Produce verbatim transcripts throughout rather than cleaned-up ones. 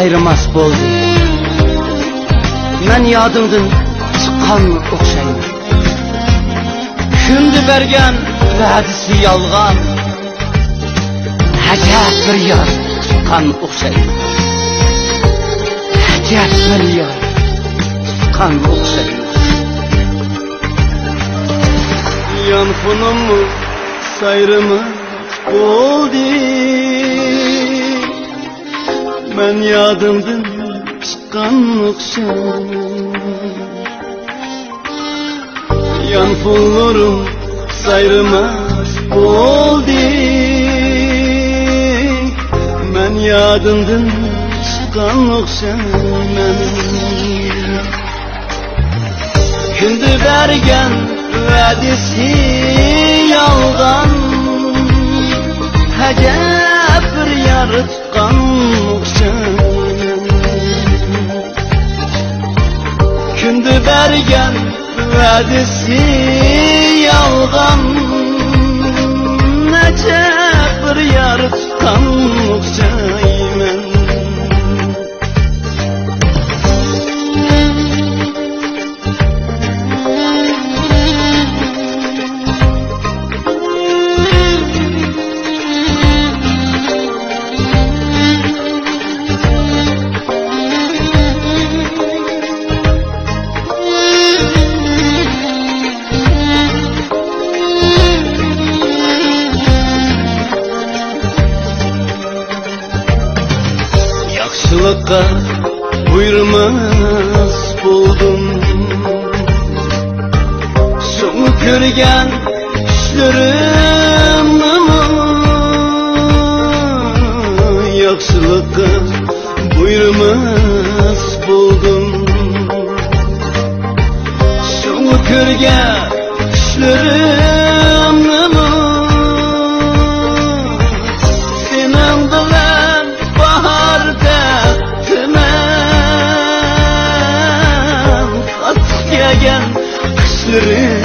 ئايرىماس بولدى. مەن يادىڭدىن چىققان ئوخشايمەن. كۈندە بەرگەن ۋەدىسى يالغان. ئەجەب بىر يار تۇتقان ئوخشايمەن. ئەجەب بىر يار تۇتقان ئوخشايمەن. يانفونۇممۇ سايرىماس بولدى. مەن يادىڭدىن چىققان ئوخشايمەن. يانفونلىرىم سايرىماس بولدى. مەن يادىڭدىن چىققان ئوخشايمەن. كۈندە بەرگەن ۋەدىسى يالغان. ئەجەب بىر يار تۇتقان ئوخشايمەن. كۈندە بەرگەن ۋەدىسى يالغان. ئەجەب بىر يار تۇتقان ئوخشايمەن. ياخشىلىققا بۇيرۇماس بولدۇم. شۇڭا كۆرگەن چۈشلىرىمنىمۇ ياخشىلىققا بۇيرۇماس بولدۇم. شۇڭا كۆرگەن چۈشلىرىمنىمۇ سېنىڭ بىلەن باھار دەپتىمەن. قاتتىق يەگەن قىشلىرىمنىمۇ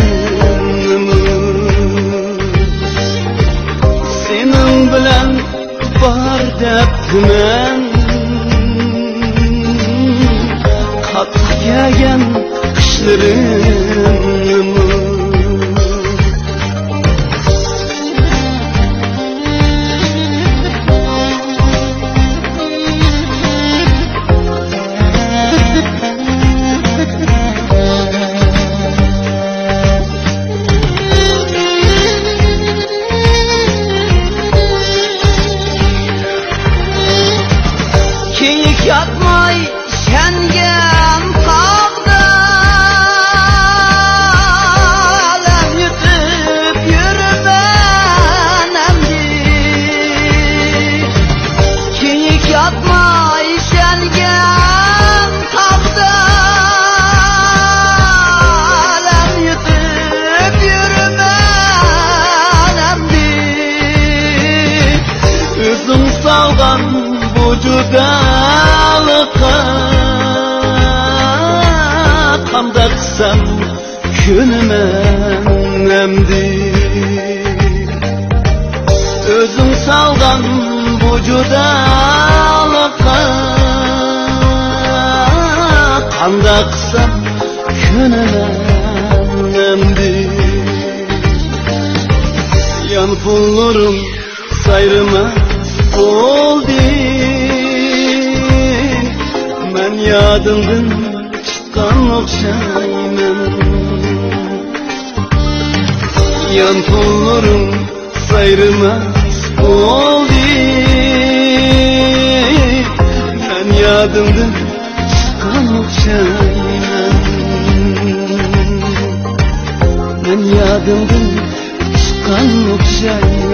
سېنىڭ بىلەن باھار دەپتىمەن. قاتتىق يەگەن قىشلىرىمنىمۇ. كېيىك ياتماي ئىشەنگەن تاغدا ئالەم يۈتۈپ يۈرىمەن ئەمدى. كېيىك ياتماي ئىشەنگەن تاغدا ئالەم يۈتۈپ يۈرىمەن ئەمدى. ئۆزۈڭ سالغان بۇ جۇدالىققا قانداق قىلسام كۆنىمەن ئەمدى. ئۆزۈڭ سالغان بۇ جۇدالىققا قانداق قىلسام كۆنىمەن ئەمدى. يانفونلىرىم سايرىماس بولدى. مەن يادىڭدىن چىققان ئوخشايمەن. يانفونلىرىم سايرىماس بولدى. مەن يادىڭدىن چىققان ئوخشايمەن. مەن يادىڭدىن چىققان ئوخشايمەن.